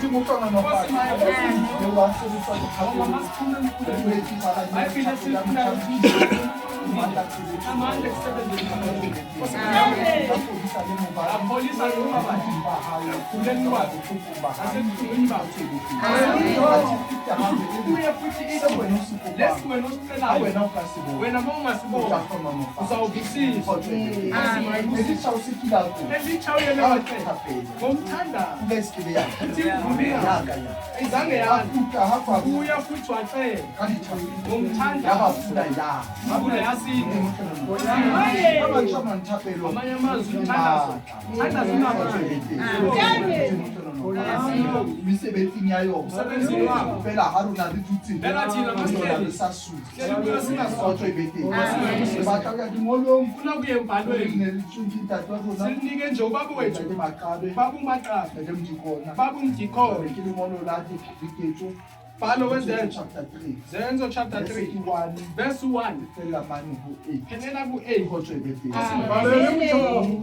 Modimo hlohonolofatse. Le wa sebetsa dithapelo. Re boetse ba la Bible thapelo ya sifuna Matla tshebetso. amandla ekusebenzeni. Ka fodisa le mobadi. Apholisa noma bani. Ba hae. Ekukhuleni kwakhe. Bohlokong ba hae. Nasebuhlungwini bakhe. Kuye futhi Se ithi wena o se kopang, lesi wena ha osicelayo wena o ka se bona, wena uma o tla ungasibona hlohonolofatsa. uzawubusiswa. Kgotso e be teng. Elisha o se kile a kopa. Elitsha uyena Ka wacela thapelo. ngomthandazo Pula e se ke be ya na. ithi imvula Ya ingani ka ya. ayizange A yana kgutla ha fatshe kuya futhi wacela ka dithapelo. ngomthandazo Ya ba pula ya na. imvula yasina. Modimo hlohonolofatse. Ba bang ba mang thapelo Amanye amazwi e umthandazo matla. umthandazo Kgotso e be unamandla. teng. Modimo hlohonolofatse. Mesebetsing ya yona. Msebenzini wabo. Fela ha rona re dutse Fela thina rona re masihleli. sa suthe. Hleli kuyo singasuthe. Kgotso e be teng. Re batla ho ya dingolong. Funa kuye Re embhalweni ne re tswe ke ntate wa rona. silinike nje ubaba wethu Ntate Maqabe, ubaba uMaqaba Ntate Modikona. ubaba uMdikona Ke lengolo la Diketso, bhalo wezenzo chapter 3. Zenzo chapter Verse 3 1 verse 1 fela mane ho 8. phelela ku-8 Kgotso e be teng. Sivalele umthombo.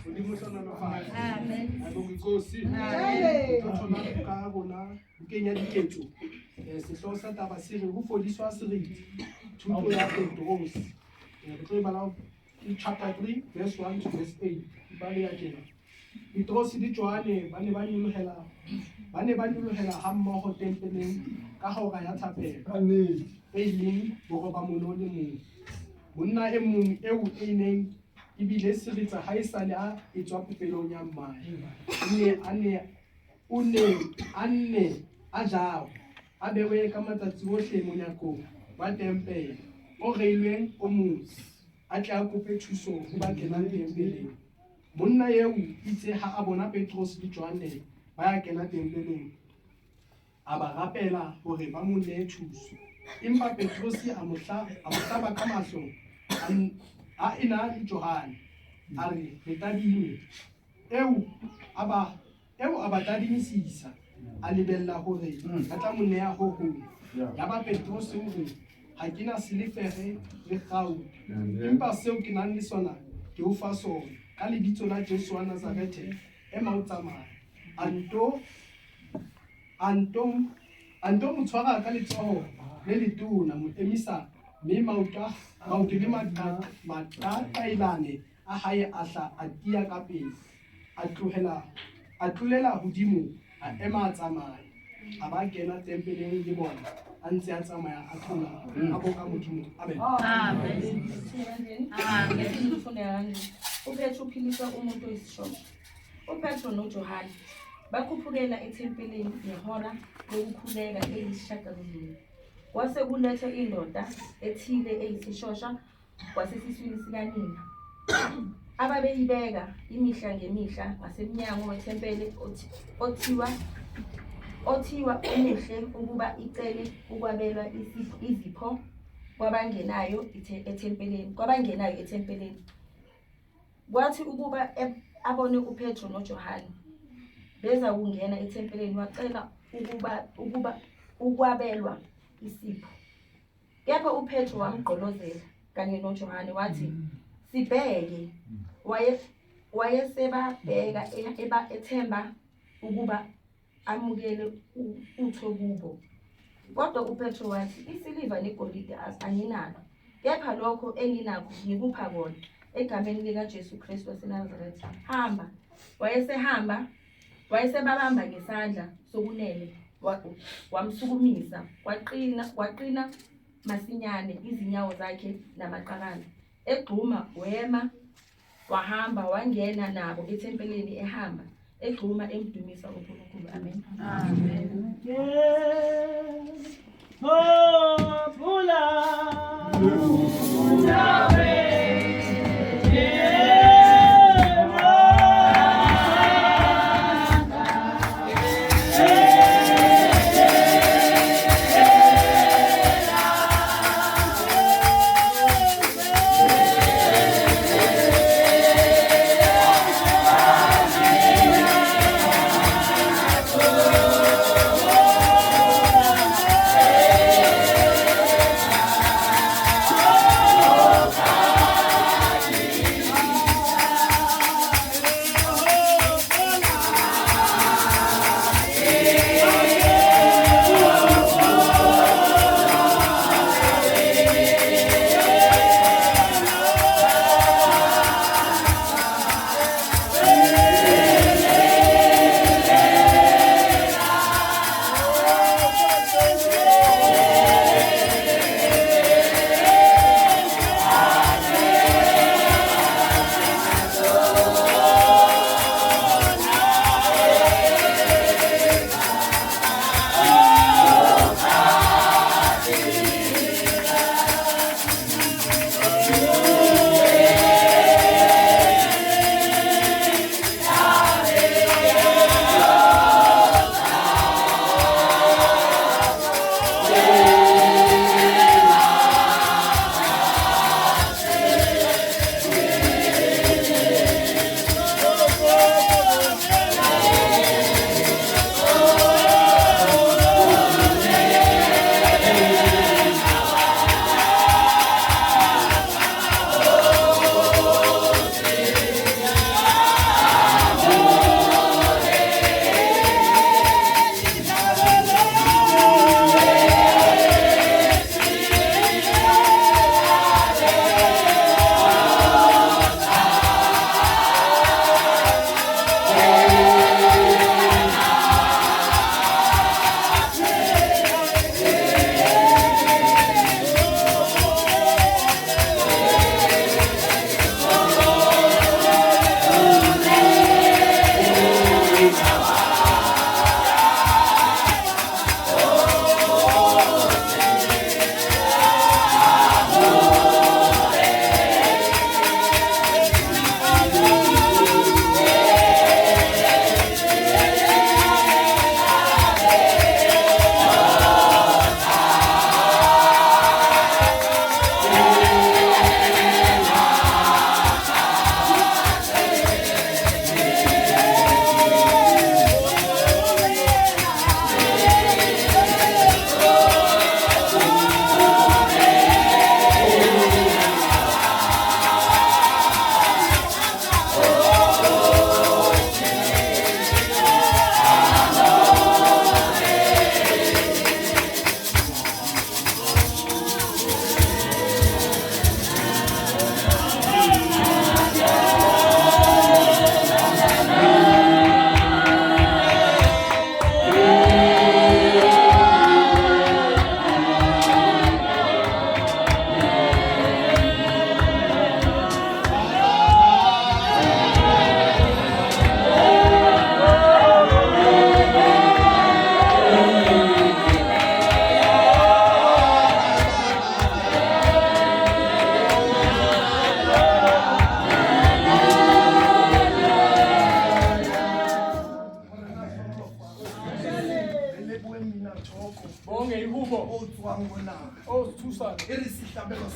Modimo hlohonolofatse. Ayibonge inkosi. Re tlo thoma ka rona bukeng ya diketso. Sehlooho sa taba se re ho fodiswa seriti, thuto ya Petrose. Re tlo e bala ke chapter 3 verse 1 to verse 8. Bale ya tjena. Petrose le Johane ba ne ba nyolohela ba ne ba nyolohela hammoho tempeleng ka hora ya thapelo e leng boroba mono le mong. Monna e mong eo e neng e bile seritsa ha esale a etswa popelong ya mmae. O ne a ne o ne a nne a jawe, a bewe ka matsatsi ohle monyakong wa tempele o reilweng o motse, a tle a kope thuso ho ba kenang tempeleng. Monna eo itse ha a bona Petrose le Johanne ba ya kena tempeleng, a ba rapela hore ba mo nee thuso. Empa Petrose a mo hla- a mo hlaba ka mahlo a n- a ena le Johane, a re re tadime. Eo a ba eo a ba tadimisisa, a lebella hore ba tla mo neha ho hong. Yaba Petrose o re, ha ke na silefere le kgauta, empa seo ke nang le sona ke o fa sona. Ka lebitso la Jesu wa Nazaretha, ema o tsamaye. A nto a nto a nto mo tshwara ka letsoho le letona, mo emisa, mme maoto a- maoto le maqaqailane a hae a hla a tiya ka pele. A tlohela a tlolela hodimo, a ema a tsamaya. A ba kena tempeleng le bona, a ntse a tsamaya a tlola, a boka Modimo. Amen. Amen. UPetro uphilisa umuntu oyisishosha. UPetro noJohane bakhuphukela ethempelini ngehora lokukhuleka eliyisishiyagalolunye. Kwase kulethwa indoda ethile eyisishosha kwasesiswini sikanina, ababeyibeka imihla ngemihla ngasemnyango wethempeli othiwa Omuhle ukuba icele ukwabelwa izipho kwabangenayo ethempelini. Kwathi ukuba abone uPetro noJohane beza kungena ethempelini, wacela ukuba ukwabelwa isipho. Kepha uPetro wamgqolozela kanye noJohane, wathi, "Sibheke." Wayesebabheka ethemba ukuba amukele utho kubo. Kodwa uPetro wathi, "Isiliva negolide anginalo, kepha lokho enginakho ngikupha kona. Egameni likaJesu Kristu waseNazaretha, hamba." Wayesehamba, wayesebabamba ngesandla sokunene, wamsukumisa, kwaqina masinyane izinyawo zakhe namaqakala. Egxuma wema, wahamba, wangena nabo ethempelini, ehamba egxuma, emdumisa uNkulunkulu. Amen. Popular.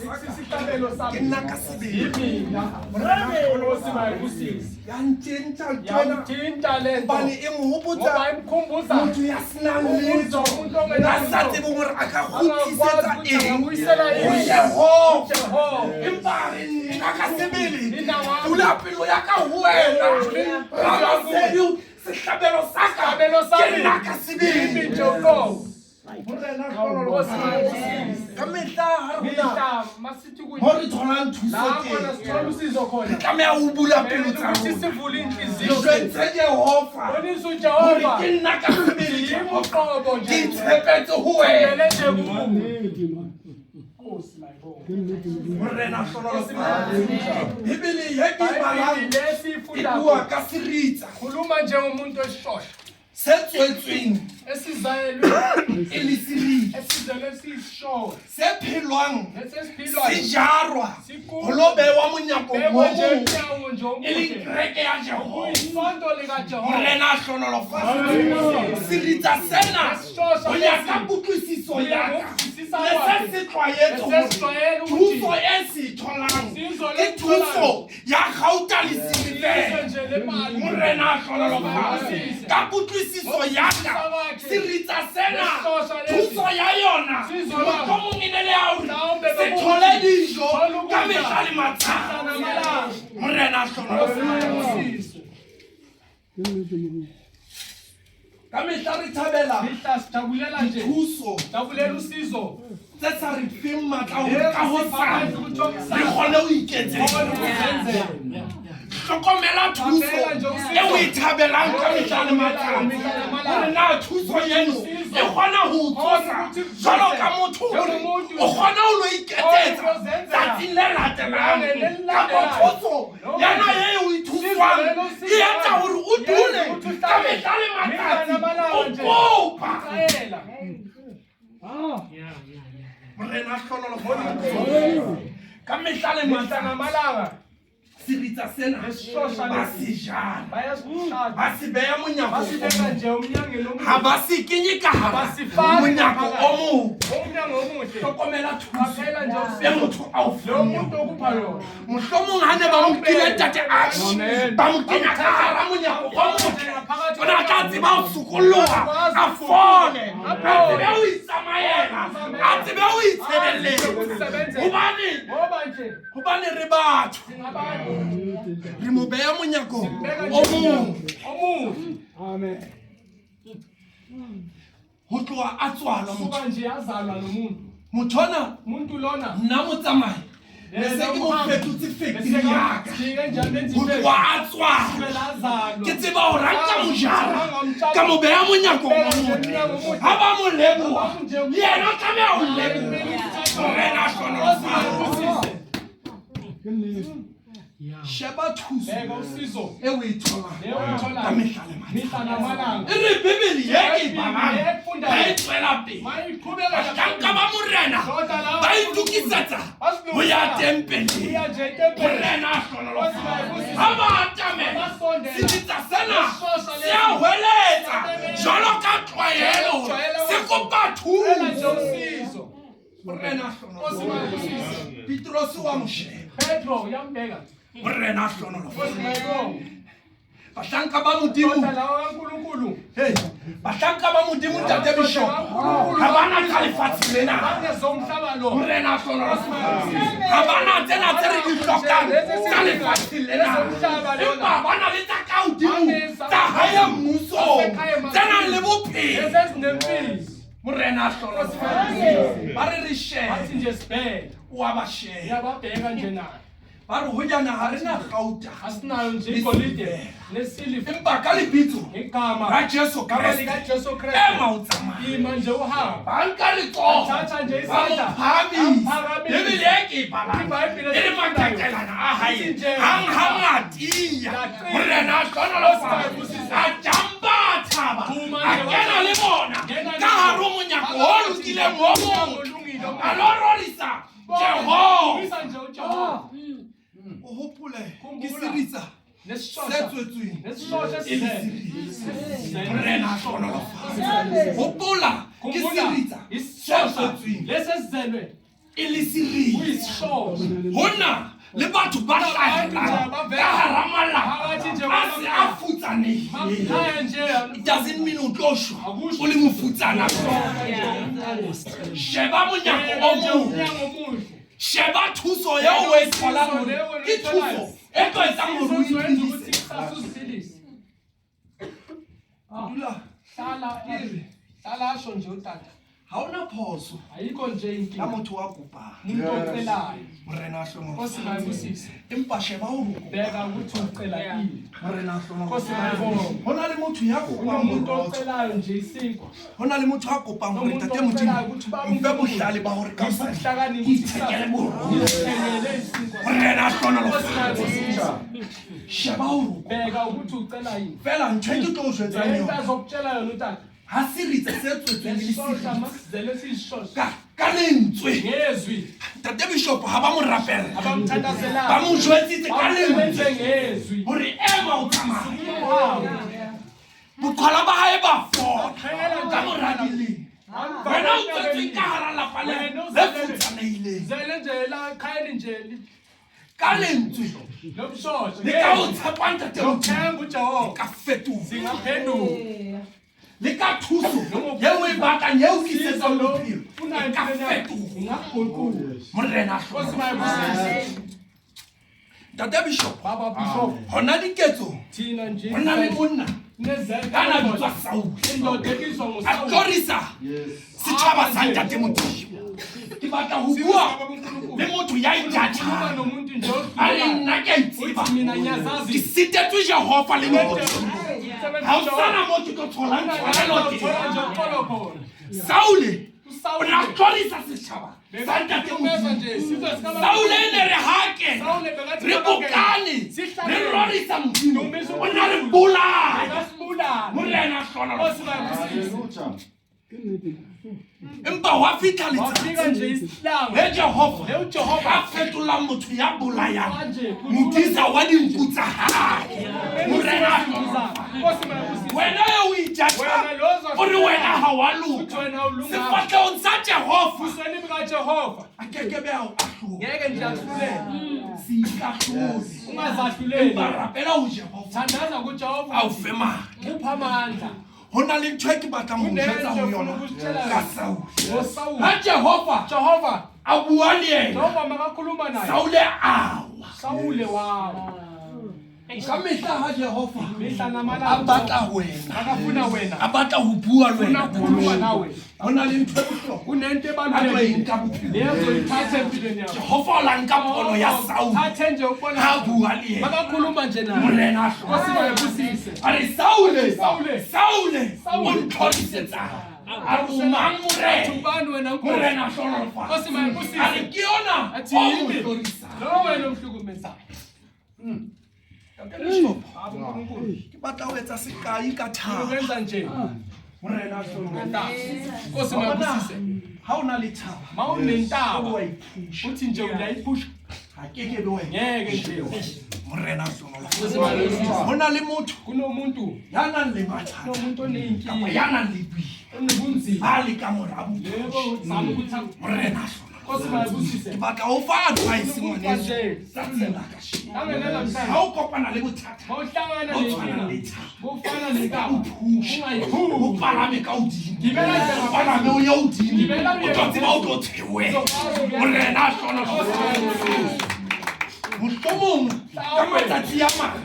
Isihlabelo ke sami nna ka sebele yimina. Morena Nkosi mayibusise. ya ntentsa ntwena Yamthinta le nto gobane e ngoba nghopotsa imkhumbuza motho ya senang Ubuza letho umuntu a sa ongenalutho. tsebeng gore a ka Angakwazi kgutlisetsa ukuthi eng angabuyisela ho yini Jehova. Jehova. Empa a re nna ka sebele Nna wami. pula pelo ya ka ho wena Ramasedi sehlabelo sa ka Sehlabelo sa ke me. nna ka sebele Yimi nje uqobo. Morena Nkosi mayibusise. ka mehla ha re hona Mihla masithi mo kuye re tholang thuso la khona teng sithola usizo re khona. tlameha ho bula pelo Kumele tsa ukuthi rona sivule re inhliziyo zethu. jwetse Jehova Bonisa hore uJehova. ke nna ka sebele Yimi Jehova uqobo ke nje. itshepetse ho wena Thembele nje kuwe. Nkosi mayibonge. Morena hlonolofatse Bibele ye ke e balang Ibhayibheli lesi e ifundako bua ka seritsa khuluma njengomuntu esishosha se tswetsweng esizalelwe e le seritsa esizelwe siyisishosha se phelwang lesi se esiphilwayo jarwa ho lo bewa monyakong o bekwe nje mong emnyango nje e leng omuhle kereke ya Jehova kuyisonto likaJehova Morena a hlonolofatse seritsa sena ho ya ka kutlwisiso ya ka le se se tlwaetse hore Lesesijwayele ukuthi thuso e se tholang Sizo ke thuso ya gauta le silivera sizo nje lemali Morena a hlonolofatse ka kutlwisiso ya ka seritsa sena thuso ya yona mohlomong e ne le ya hore se thole dijo ka mehla le matsatsi namalanga Morena a hlonolofatse Sibusise. ka mehla re thabela Mihla sijabulela nje thuso jabulela usizo tse sa re feng matla hore ka hosane re kgone ho iketsetsa ukuzenzela hlokomela thuso e o e thabelang ka mehla le matsatsi hore na thuso eno e kgona ho o tsosa jwalo ka motho hore o kgona ho lo iketsetsa tsatsing le latelang kapa thuso yana e o e thuswang e etsa hore o dule ka mehla le matsatsi o kopa cela Morena a hlonolofatse ka mehla le mihla matsatsi namalanga seritsa sena Lesishosha ba lesi. se jala bayasishada ba se beha monyako basibeka nje emnyangweni ha omuhle ba se kenye ka hara Ba se fake monyako ngaphakathi. o mong umnyango omuhle hlokomela thuso qaphela nje e usizo motho a o lo fang muntu yona. okupha yona Mohlomong ha ne ba mo nkile ntate Arch Amen. ba mo kenya ka hara monyako o motle o ne a tla tseba ho sokoloha a fole a tsebe ho itsamaela a tsebe ho itshebeletsa hobane ngoba nje hobane re batho singabantu re mo beha monyakong beka o nje mong omuhle ho tloha a tswalwa motho suka nje yazalwa lo muntu motho ona umuntu lona nna motsamai ne se ke mo fetotse factory ya ka jike nje amenza ho tloha a tswalwa phela azalwa ke tseba hore ha nka mo jara ka mo beha monyakong o motle ha ba mo leboha le yena o tlameha ho leboha Morena a hlonolofatse sheba thuso beka usizo e o e tholang leyo uyithola ka mehla le matsatsi mihla namalanga e re Bibele ye ke e balang ha e tswela pele mayiqhubeka bahlanka ba morena Doda lawa ba itokisetsa ho ya tempeleng iya nje etempeleni Morena a hlonolofatse ha ba atamela seritsa sena se a hweletsa jwalo ka tlwaelo hore se kopa cela nje thuso usizo Morena a Nkosi hlonolofatse mayibusise Petrose wa mo sheba Petro uyambheka Morena a hlonolofatse Nkosi mayibonge bahlanka ba Modimo doda lawa kaNkulunkulu hey bahlanka ba Modimo ntate Bishop ha bana tsa lefatshe lena bangezomhlaba lo Morena a hlonolofatse ha bana tsena tse re di hlokang tsa lefatshe lena empa ba na le tsa ka hodimo tsa hae mmusong tse nang le bophelo lezi ezinempilo Morena a hlonolofatse ba re re shebe bathi nje sibheke o a ba sheba uyababheka nje naye ba re hojana ha re na gauta asinayo nje igolide nesiliva empa ka lebitso ngegama la Jesu gama Kreste likaJesu Kristu ema o tsamaye ima nje uhamba ba nka letsoho thatha nje ba mo isandla phahamisa Amphakamisa. Bibele e ke e balang IBhayibhile e re makatelana a hae Ithi nje, hang-hang a tiya Yaqina. Morena a hlonolofatse a jampa a thaba Phuma a nje, kena le bona Ngena le ka hare bona. ho monyako o lokileng o motle Olungile a lo rorisa Jehova Dumisa nje uJehova o hopole ke Khumbula. seritsa se nesishosha tswetsweng nesishosha e le esizele seritsa Morena a hlonolofatse hopola ke Khumbula seritsa se isishosha tswetsweng lesi esizelwe E le seriti. Kuyisishosho. Ho na le batho ba hlahelang ka hara malapa a se a futsanehileng. Makhaya nje. It doesn't mean o tlo shwa o le mofutsana. Sheba monyako o Nje motle. umnyango omuhle. Sheba thuso eo o e tholang hore ke thuso e tlo etsang hore o Uzoyenza iphedise. ukuthi kusasa uziphilise. Dula. Hlala hlala asho nje utata. Ha hona phoso Ayikho nje ya inkinga. motho wa kopang. Umuntu ocelayo. Morena a Nkosi hlohonolofatse. mayibusise. Empa sheba hore o kopa. Bheka ukuthi ucela ini. Morena a Nkosi hlohonolofatse. mayibonge. Ho na le motho ya kopang Kunomuntu borotho. ocelayo nje isinkwa. Ho na le motho a kopang hore Umuntu ntate Modimo ocelayo ukuthi baba mfe bohlale ba hore ka hosane ke Ukuhlakanipha ithekele borotho. ngithengele isinkwa. Morena a Nkosi hlohonolofatse. mayibusise. Sheba hore o kopa. Bheka ukuthi ucela yini. Feela ntho e ke tlo o jwetsang Lento yona. azokutshela yona utata. Ha seritse se tswetsweng le Lesishosha seritse. masizele siyisishosha. Ka lentswe. Ngezwi Ntate Bishop ha ba mo rapella. Ba abamthandazelayo. mo jwetsitse ka lentswe Bamsebenze ngezwi. hore ema o tsamaye. Uhambe. Boqhwala ba hae ba fola ka mora dilemo. Wena o tswetsweng ka hara lapa le le futsanehileng. Zele nje la ekhayeni nje Ka lentswe lobushosha. le ka o tshepa ntate Modimo Lokuthemba uJehova. ka fetoha. Singaphenduka. Le ka thuso eo o e batlang eo o tlisetsang bophelo e ka fetoha. Ingaguquka. Morena a Nkosi hlohonolofatse. mayibusise. Ntate Bishop Baba Bishop hona diketsong thina nje ho na le monna nezenzo ya na bitswa Saul. indoda ebizwa A ngoSawuli. tlorisa setjhaba sa ntate Modimo. Ke batla ho bua le motho ya Ukhuluma itjatjang. nomuntu nje A re ohlulekayo. nna ke a itseba. Uthi mina ngiyazazi. Ke sitetswe Jehova le lehodimo. Ha ho sana moo ke tlo tholang tshwarelo teng. Thola nje uxolo khona. Saule o ne a uSawuli tlorisa setjhaba sa ntate Umeza Modimo. nje sizwe sikaba Saule e ne re ha kena Saule bekathi re bokane re rorisa Modimo o ne a re bolaya. Bekasibulala. Morena a hlohonolofatse. Nkosi mayibusise. Empa hwa fihla letsatsi Wafika nje isihlanga. le Jehova Le uJehova a fetolang motho ya bolayang manje modisa wa dinku tsa hae. Morena a hlohonolofatse. Nkosi mayibusise. Wena eo o itjatjang Wena lo o re wena ha wa Uthi loka. wena awulunganga. Sefahlehong sa Jehova Ebusweni bukaJehova a keke be a o ahlola. ngeke nje ahlulele. Se ikahlole. Ungazahluleli. Empa rapela ho Jehova Thandaza kuJehova. a o fe matla. Upha amandla. Ho na le ntho e ke batlang ho jwetsa ho yona ka Saule. NgoSawuli. Ha Jehova Jehova, a bua le yena, Jehova makakhuluma naye. Saule a wa. Sawule wawa. Ka mehla ha Jehova Mihla a namalanga. batla wena, Akafuna wena. a batla ho bua le Ufuna wena. ukukhuluma nawe. Ho na le ntho e bohlokwa Kunento a tlo e ebalulekile. nka bophelong. Lezoyithatha empilweni yakho. Jehova o la nka pono ya Saule Thathe nje ukubona. ha a bua le yena. Makakhuluma nje naye. Morena a Nkosi hlohonolofatse. mayibusise. A re Saule, Saule. Saule, Saule. o ntlhorisetsang. A re o mang morena? Ubani wena Nkosi? Morena a hlohonolofatse. Nkosi mayibusise. A re ke yona Athi o mo yimi. hlorisang. Lo wena omhlukumezayo. Ntate Bishop, Baba uNkulunkulu. ke batla ho etsa sekai ka thaba. Ukwenza nje. Morena a hlohonolofatse. Nkosi Wa bona, mayibusise. ha o na le thaba, Ma o unentaba wa iphusha. uthi nje uyayiphusha Ha keke be wa ngeke nje. Morena a hlohonolofatse. Nkosi mayibusise. Ho na le motho Kunomuntu ya nang le mathata kunomuntu kapa oneyinkinga ya nang le boima onobunzima. a le ka mora Yebo bophelo. zama ukuthi Morena a hlohonolofatse. Nkosi mayibusise. Ke batla ho fa advice ngwaneso. nje. Tsatsing la kasheno. Nangena Ha namhlanje o kopana le bothata mawuhlangana bo tshwanang le nenkinga thaba, kufana o nentaba phusha. O ungayiphumi. palame ka hodimo. Gibela nje O palame o ye hodimo. Gibela O tlo tseba o tlo theohela. Morena a hlohonolofatse. Mohlomong ka matsatsi a mang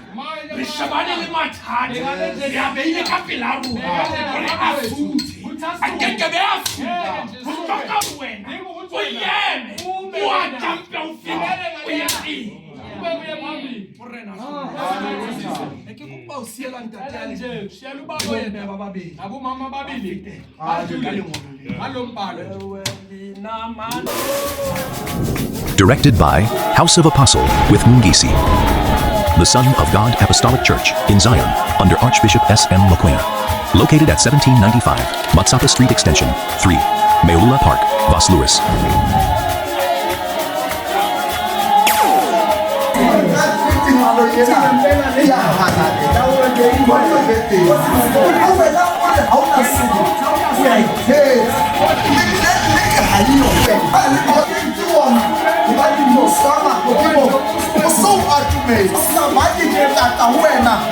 re shebane le mathata re a beile ka pela rona hore a suthe. A keke be a sutha. Ho hloka hore wena o eme o a jampe ho feta o ye pele. Ube uye phambili. Morena a hlohonolofatse. E ke kopa ho siela ntate a le Nje shiyela ubaba bomme yena ba babedi nabomama ababili ka badlule lengolo lena. ngalo mbhalo. Directed by House of Apostle with Mungisi. The Son of God Apostolic Church in Zion under Archbishop S.M. Mokoena. Located at 1795 Matsapa Street Extension, 3, Meula Park, Vosloorus.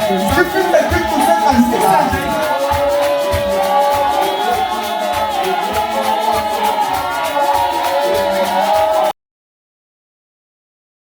Ke fihla